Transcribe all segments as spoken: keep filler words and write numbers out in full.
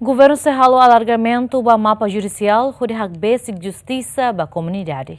Governu sei halo alargamentu ba mapa judisiál hodi hakbesik justisa ba komunidade.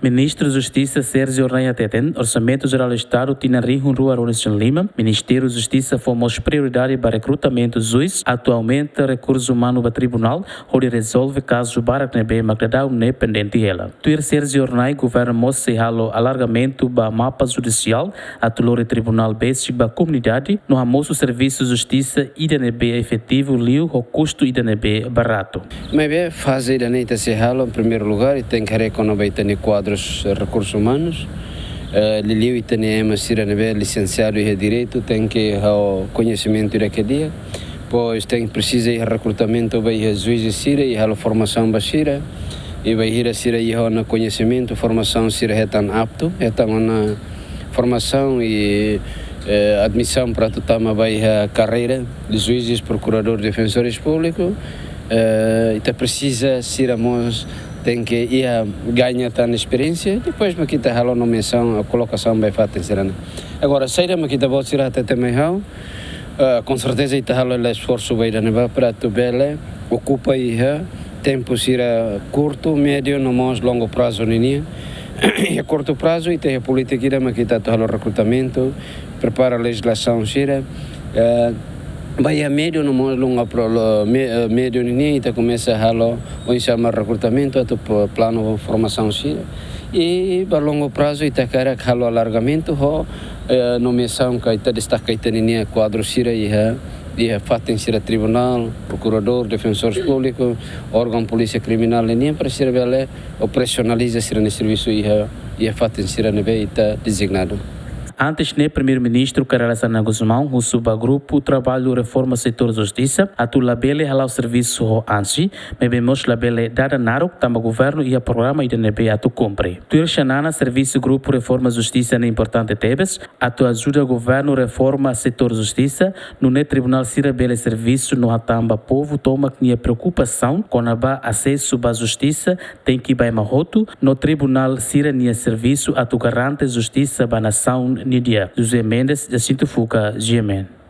Ministru Justisa Sérgio Hornai hateten, Orsamentu Jerál Estadu tinan rihun rua ruanulu-resin-lima, Ministériu Justisa fó mós prioridade ba rekrutamentu juís, atu aumenta rekursu umanu ba tribunál, hodi rezolve kazu barak ne'ebé mak daudaun ne'e pendente hela. Tuir Sérgio Hornai, governu mós sei halo alargamentu ba mapa judisiál, atu lori tribunál besik ba komunidade, no hamosu servisu justisa ida ne'ebé efetivu liu ho kustu ida ne'ebé baratu. Maibé faze ida-ne'e ita sei halo, em primeiro lugar, ita tenke haree kona-ba ita-nia kuadrus, eh, rekursus umanus. Eh, liuliu ita-nia ema sira ne'ebé lisensiadu iha direitu, tenke halo koñesimentu ida ke di'ak. Depois tenke presiza iha rekrutamentu ba iha juís sira, i halo formasaun ba sira. I bainhira sira iha ona koñesimentu, formasaun, sira hetan aptu, hetan ona formasaun i, eh, admisaun para atu tama ba iha karreira de juízes, prokuradór, defensores públicos. Eh, ita presiza sira mós tenke iha gaña tan esperiénsia, depois mak ita halo nomeasaun, kolokasaun ba iha fatin sira-ne'e. Agora, saida mak ita-boot sira hatete mai ha'u, eh, com certeza ita halo hela esforsu ba ida-ne'ebá para atu bele okupa iha tempu sira kurtu, médiu no mós longu prazu ninian. Iha kurtu prazu, ita iha polítika ida mak ita atu halo rekrutamentu, prepara lejizlasaun sira. Eh, ba iha médiu no mós longu pro-, lo-, me-, eh, médiu ninian ita komesa halo oinsá mak rekrutamentu atu pl-, planu formasaun sira. I ba longu prazu ita hakarak halo alargamentu ho, eh, nomeasaun ka ita destaka ita-nia kuadru sira iha, iha fatin sira tribunál, prokuradór, defensores públicos, órgaun polísia kriminál ninian para sira bele operasionaliza sira-nia servisu iha, iha fatin sira ne'ebé ita dezignadu. Antes ne'e, Primeiru-Ministru Kay Rala Xanana Gusmão husu ba grupu traballu reforma setór justisa atu labele hala'o servisu ho ansi, maibé mós labele dada naruk tanba governu iha programa ida ne'ebé atu kumpre. Tuir Xanana, servisu grupu reforma justisa ne'e importante tebes, atu ajuda governu reforma setór justisa, nune'e tribunál sira bele servisu no hatán ba povu tomak nia preokupasaun kona-ba asesu ba justisa tenke ba ema hotu, no tribunál sira-nia servisu atu garante justisa ba nasaun nia di'ak. José Mendes, Jacinto Fuca, G M N.